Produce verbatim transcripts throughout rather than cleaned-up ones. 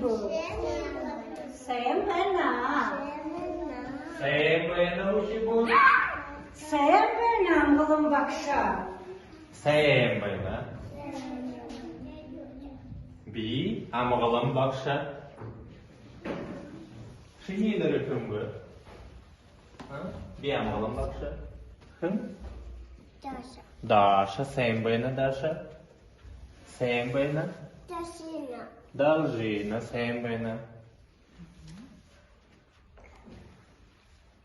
Сайн байна. Сайн байна, үхибүүд. Сайн байна, Амгалан багша. Сайн байна. Би Амгалан багша. Шинии нэрэ хэн бэ? А? Би Амгалан багша. Хэн? Даша. Даша, сайн байна, Даша. Сайн байна. Дашина. Дашина, сайн байна.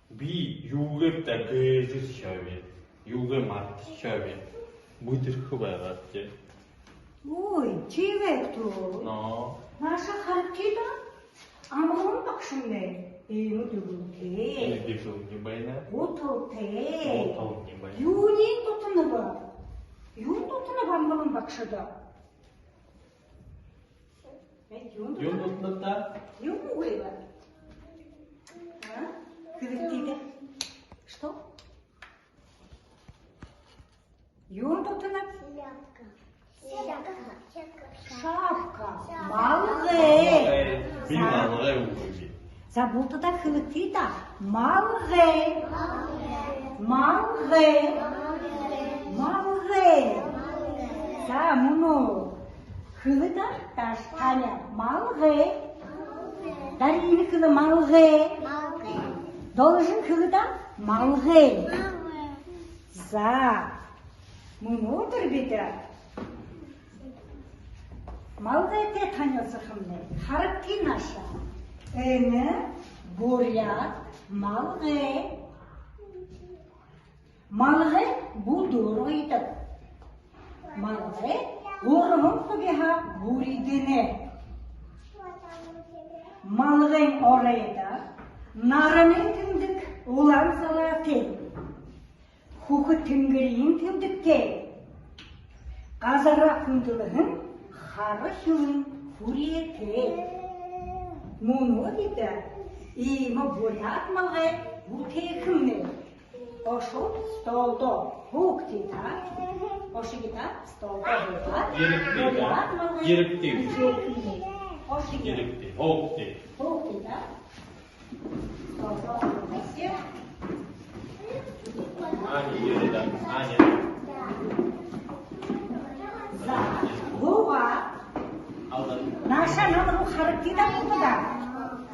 Би юугээ даа гэжэ шабяа. Юугээ мартаа шабяа. Бүдэрхэ байгаад тээ. Ой, тиимэ гү? Но. Нааша харагты даа. Амгалан багшамнай иимэ дүрбэтэй. Иимэ дүрбэтэй байна. Гуталтай. Гуталтай байна. Юуниинь дутана бэ? Юуниинь дутана бэ Амгалан багшада? Э, юуниинь дутана бэ? Юуниинь дутана бэ? А? Хэлэгты даа. Что? Юуниинь дутана? Шапка. Шапка. Шапка. Малгай. Би малгай үгэб. За, бултадаа хэлэгты даа. Малгай. Малгай. Малгай. За, мүнөө хэлэ даа, Даша, Таня. Малгай. Дарина, хэлэ: малгай. Должен, хэлэ даа. Малгай. За, мүнөөдэр бидэ малгайтай танилсахамнай. Харагты нааша. Энэ буряад малгай. Малгай бүдөөр уйдаг. Малгай гурбан хубиһаа бүридэнэ. Малгайн оройдо наранай тэмдэг улаан залаатай. Хүхэ тэнгэриин тэмдэгтэй. Газараа хүндэлһэн хара хилэн хүрээтэй. Мүнөө бидэ иимэ буряад малгай бүтээхэмнай. Ошоод столдоо һуугты даа. Ошогты даа, столдоо һуугты. Ерэгты даа. Буряад малгай. Ерэгты. Бүтээхэмнай. Ошогты. Ерэгты. Һуугты. Һуугты даа. Аня, ерэе даа, Аня. За, һуугаа. Алда. Нааша намруу харагты даа, бултадаа.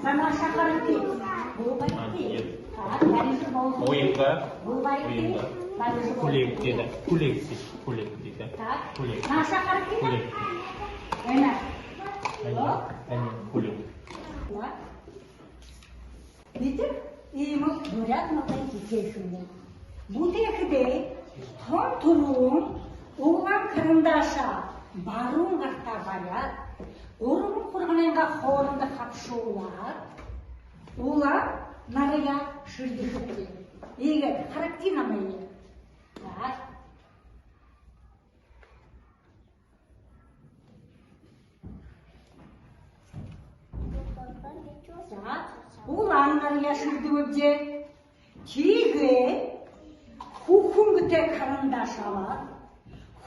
За, нааша харагты. Һуугаа. Аня, ерэ. Так, барижа болохо. Уянга. Һуугаа. Уянга. Барижа болохо. Хүлеэгты даа, хүлеэгты, хүлеэгты даа. Так. Хүлеэгты. Нааша харагты даа. Хүлеэгты. Эна. Аня, Аня, хүлеэгты. Так. Бидэ иимэ буряад малгай бүтээхэмнай. Бүтээхэдээ тон түрүүн улаан карандашаа баруун гартаа бариад, гурбан хурганайнгаа хоорондо хабшуулаад, улаан нараяа шэрдэхэбди. Иигээд харагты намайе. За. За, улаан нараяа шэрдэбэбди. Тиигээд хүхэ үнгэтэй карандаш абаад,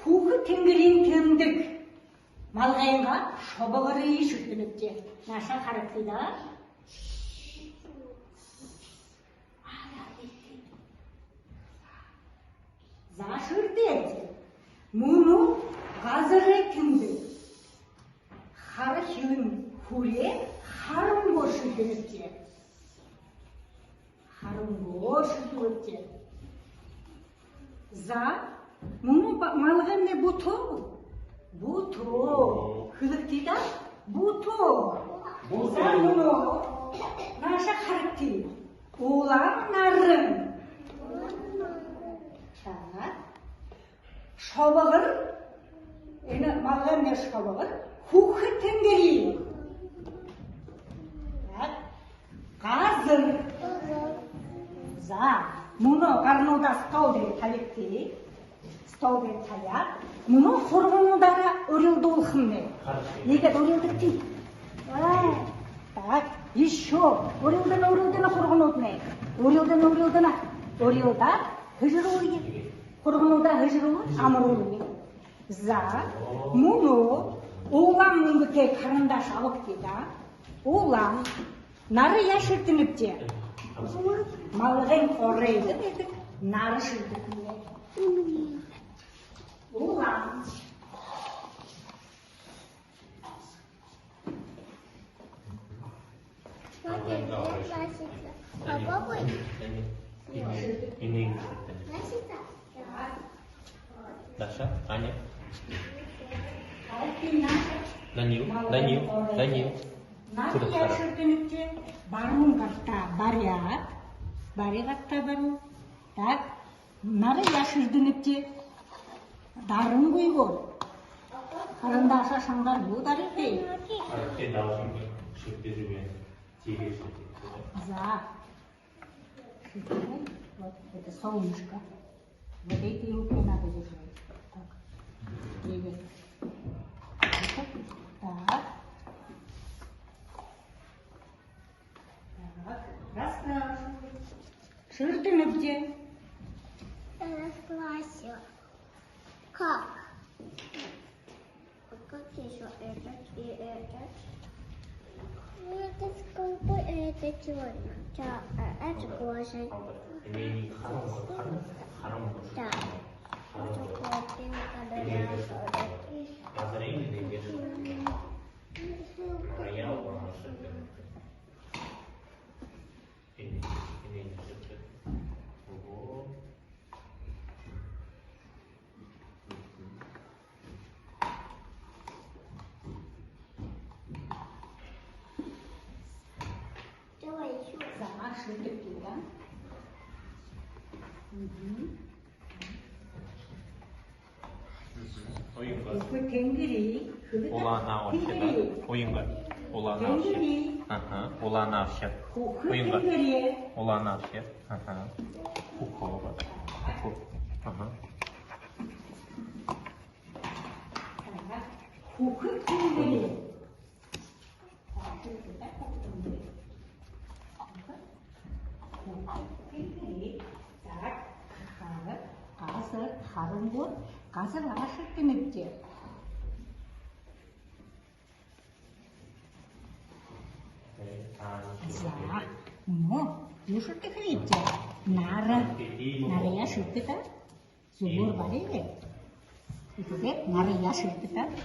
хүхэ тэнгэриин тэмдэг малгайнгаа шобогорые шэрдэбэбди. Нааша харагты даа. За, шэрдээбди. Мүнөө газарай тэмдэг хара хилэн хүрээ хара үнгөөр шэрдэбэбди. Хара үнгөөр шэрдэбэбди. За, мүнөө ба-, малгаймнай бүтөө. Бүтөө. Хэлэгты даа. Бүтөө. Бүтөө. За, мүнөө нааша харагты. Улаан наран. За. Шобогор. Энэ малгаймнай шобогор. Хүхэ тэнгэри. За. Газар. За, мүнөө гарнуудаа стол дээрэ табигты. Стол дээрэ табяад, мүнөө хургануудаараа урилдуулхамнай. Иигээд урилдагты. Так, ещё. Урилдана, урилдана хурганууднай. Урилдана, урилдана. Урилдаад, һэжэрүүлье. Хургануудаа һэжэрүүлээд, амаруулье. За, мүнөө улаан үнгэтэй карандаш абагты даа. Улаан. Нара яа шэртэнэбди? Малгайн оройдо байдаг нара шэртэнэбди. Улаан. Попробуй. Даша, Аня. Данил, Данил, Данил. Нара яа шэртэнэбди? Баруун гартаа баряад, баряад гартаа баруун. Так. Нара яа шэртэнэбди? Дарангүйгөөр. Карандашаа шангаар бү дарыт. Архи должен быть шэртэжэ байна. Тиигээ шэртэнэбди. За. Вот это солнышко. Вот эти руки надо держать. Так. Привет. Так. Так. Раскрашивай. Шэртэнэбди? Раскрасила. Как? А как ещё этот и этот? Ну, это скоро, это чёрный. Да, а это кожа. Да. Это кожа, когда я... Давай ещё. За, шүлэгтэй, да? Мгм. Уянга. Үхибүүд тэнгэри, хэлэдэг. Улаанаа уншаад. Тэнгэри. Уянга. Улаанаа уншаад. Тэнгэри. Аха, улаанаа уншаад. Үхибүүд... Уянга. Тэнгэри. Улаанаа уншаад. Аха. Үхибүүд. Үхибүүд. Аха. Үхибүүд тэнгэри. Так, хара, газар, харангууд, газар яа шэртэнэбди? За, мүнөө юу шэртэхэ гээбди? Нара. Нара яа шэртэнэбди? Зүгөөр бария. Тиигээд нара яа шэртэнэбди?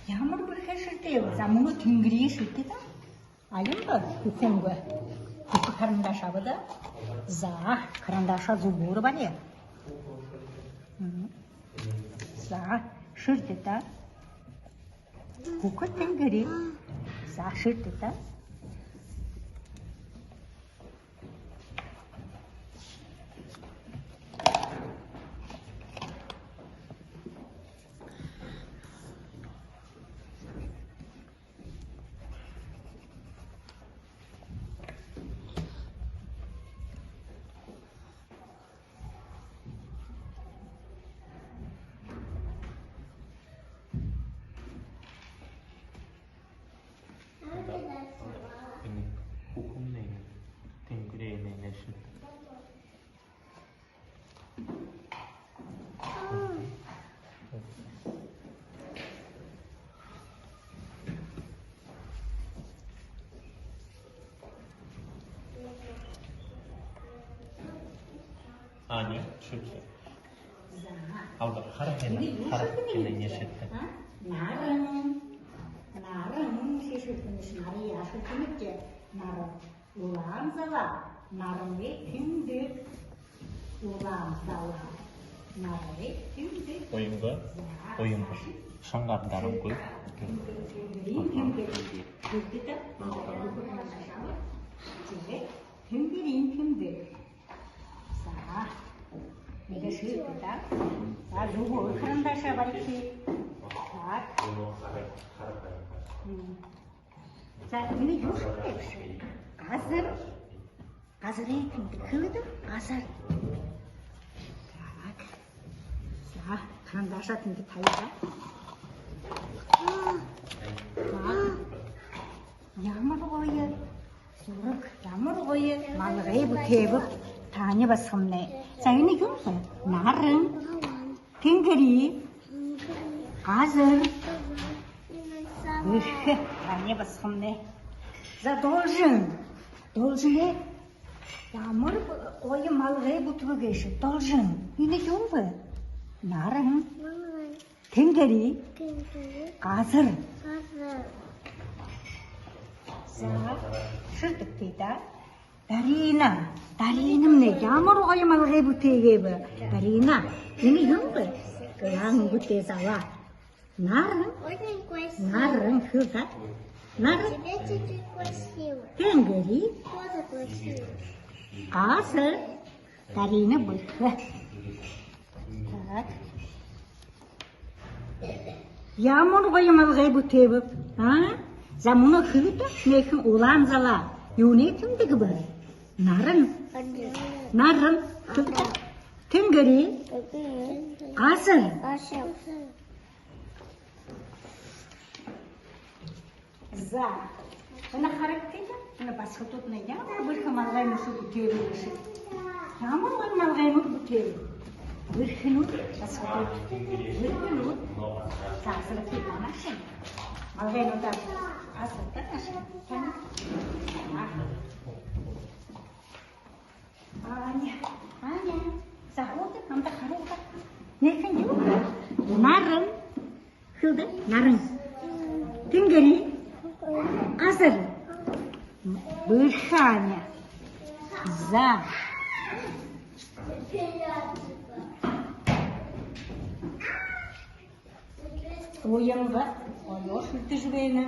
Ямар бэрхэ шэртэнэб? За, мүнөө тэнгэри шэртэнэбди. Алин бэ? Үхибүүн бэ? Үхибүүн карандаш абаад. За, карандашаа зүгөөр бария. Мгм. За, шэртэнэбди. Үхибүүн тэнгэри. За, шэртэнэбди. Энэ үхибүүн, энэ тэнгэри, энэ шэртэнэбди. А, нет, шүлэг. Алдар, хара хэнэ, хара хэнэ, не шэртэнэ. Наран. Наран, шэртэнэ, нара яа шэртэнэбди? Наран. Улаан залаа, наранай тэмдэг. Улаан залаа, наранай тэмдэг. Уянга, уянга. Шангаар дарангүйгөөр. Тэнгэриин тэмдэг. Тэмдэг. Тиигээд тэнгэриин тэмдэг. За. Нэгэ шэртэнэбди. За, зүгөөр карандашаа бария. Так. М. За, энэ юу шэртэнэб? Газар. Газарай тэмдэг. Хэлэдэг газар. Так. За, карандашаа тэндэ табия. За. Ямар гоё зураг, ямар гоё малгай бүтээбэб таанай басагамнай. За, энэ юун бэ? Наран. Тэнгэри. Газар. Бэрхэ, таанай басагамнай. За, Должин. Должин ээ. Ямар гоё малгай бүтэбэ гээшэб, Должин. Энэ юун бэ? Наран. Тэнгэри. Тэнгэри. Газар. Газар. За, шэрдэгты даа. Дарина. Даринамнай ямар гоё малгай бүтээгээб. Дарина. Энэ юун бэ? Лангутай зала. Наран. Очень красиво. Наран, хэлэ даа. Наран. Тебе очень красиво. Тэнгэри. Тоже красиво. Газар. Дарина бэрхэ. Так. Ямар гоё малгай бүтээбэб, а? За, мүнөө хэлэ даа, нэгэ улаан зала. Юунэй тэмдэг бэ? Наран. Наран. Хэлэ даа. Тэнгэри. Газар. За, энэ харагты даа. Энэ басагадууд нэ ямар бэрхэ малгайнуудые бүтээбэ гээшэб. Ямар гоё малгайнууд бүтээбэ. Бэрхэнүүд, басагадууд. Бэрхэнүүд. За, асарагты даа, наашань. Малгайнуудаа асарагты даа, наашань. Тань. Аня, Аня. За, уута, намда хараа даа. Нэгэ юун бэ? Наран. Хэлэ даа, наран. Тэнгэри. Газар. Бэрхэ, Аня. За. Уянга. Оёо, шэрдэжэ байна.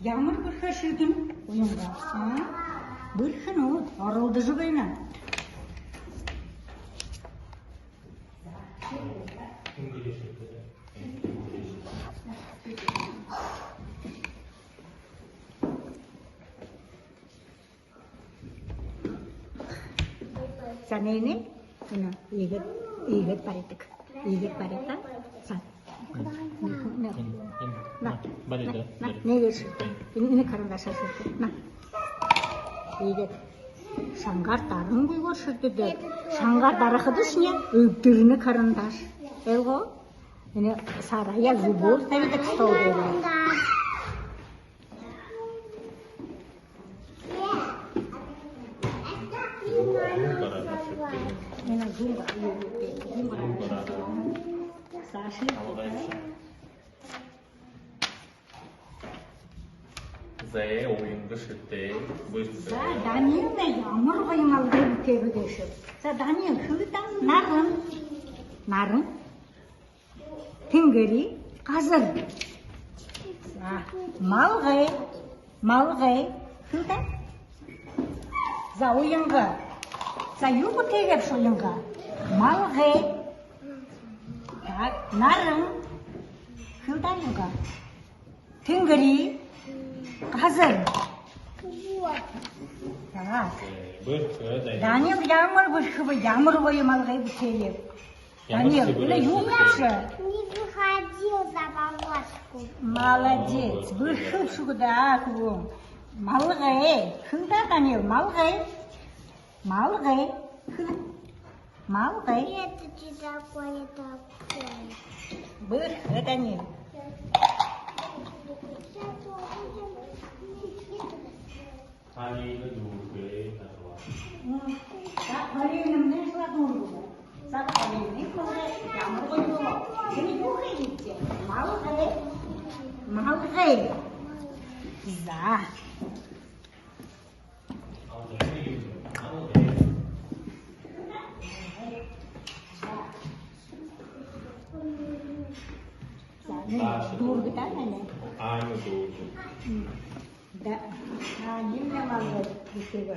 Ямар бэрхэ шэрдэнэ Уянга, а? Бэрхэнүүд оролдожо байна. За, нэнэ, энэ иигээд, иигээд баридаг. Иигээд баридаг. За. На, на, баридаг, на, баридаг. Нэгэ шэрдэ. Энэ, энэ карандашаар шэрдэ. На. Иигээд шангаар дарангүйгөөр шэрдэдэг. Шангаар дарахадашни эбдэрнэ карандаш. Ойлгоо? Энэ саараяа зүбөөр табидаг стол дээрэ. За, Уянга шэрдээ. За, Данилнай ямар гоё малгай бүтээбэ гээшэб. За, Данил, хэлэ даа. Наран. Наран. Тэнгэри. Газар. За, малгай. Малгай. Хэлэ даа. За, Уянга. За, юу бүтээгээбши Уянга? Малгай. Так, наран. Хэлэ даа, Уянга. Тэнгэри. Газар. Так. Данил, ямар бэрхэб, ямар гоё малгай бүтээгээб. Данил, энэ юу хэжэ? Не выходил за поводку. Молодец. Бэрхэ шуу даа, хүбүүн. Малгай. Хэлэ даа, Данил, малгай. Малгай. Малгай. Это что такое, такое? Бэрхэ, Данил. М, так, Марина, мне шла дургу. Так, Марина, малгай. Ямар гоё болоо. Синий духы идти. Малгай. Малгай. За. За, энэ дүүргэдэг, нэ? Аа, энэ дүүргэдэг. М. Да. Аа, энэ малгай бүтэйбэ.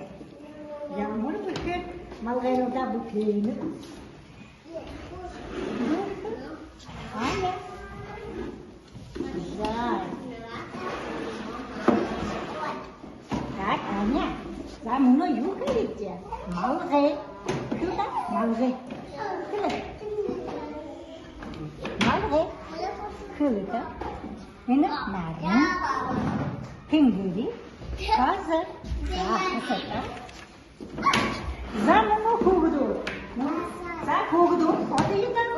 Ямар бэрхэ малгайнуудаа бүтэйб. Аня. За. Так, Аня. За, мүнөө юу хэлэбши? Малгай. Хэлэ даа, малгай. Хэлэ. Малгай. Хэлэ даа. Энэ наран. Тэнгэри. Газар. За, хасата. За, мүнөө хүүгэд. За, хүүгэд. Одоо юу даа?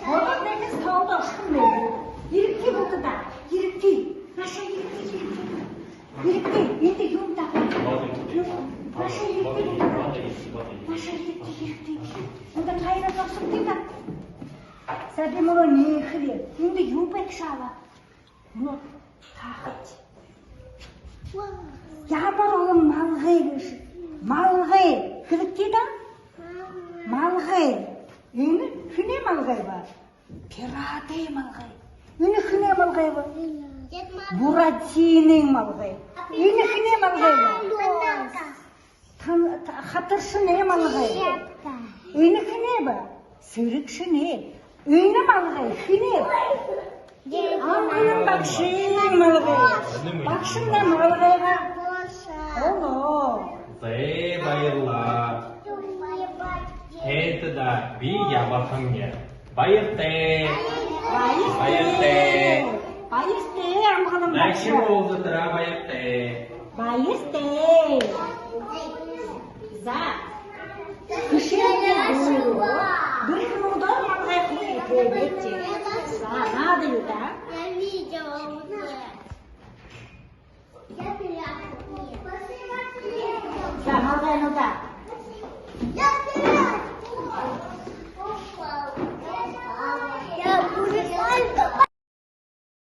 Гурбан дахин тоолдо ошохо юм байна. Ерэгты, хүүгэд даа. Ерэгты. Наашаа ерэгты, ерэгты. Ерэгты. Эндэ юун даа? Маша, ерэгты. Маша, ерэгты, ерэгты. Эндэ хайра зогсогты даа. За, би мүнөө нээхэб. Эндэ юу байгшаба? Мүнөө таахат. Ямар олон малгай гээшэб. Малгай. Хэлэгты даа. Малгай. Энэ хэнэй малгай бэ? Пиратын малгай. Энэ хэнэй малгай бэ? Буратинон малгай. Энэ хэнэй малгай бэ? Тан-, та-, хатаршанай малгай. Энэ хэнэй бэ? Сэрэгшэнэй. Энэ малгай хэнэй бэ? Амгалан багшын малгай. Багшын малгай. Олоо. Зэ, баярлаа. Тээд даа, би ябахамни. Баяртай. Баяртай. Баяртай. Баяртай, Амгалан багша. Нааша уулзатараа баяртай. Баяртай. За. Хэшээлээ дүүргэе. Бэрхэнүүдээ малгай хүлеэхэбди. За, наадая даа.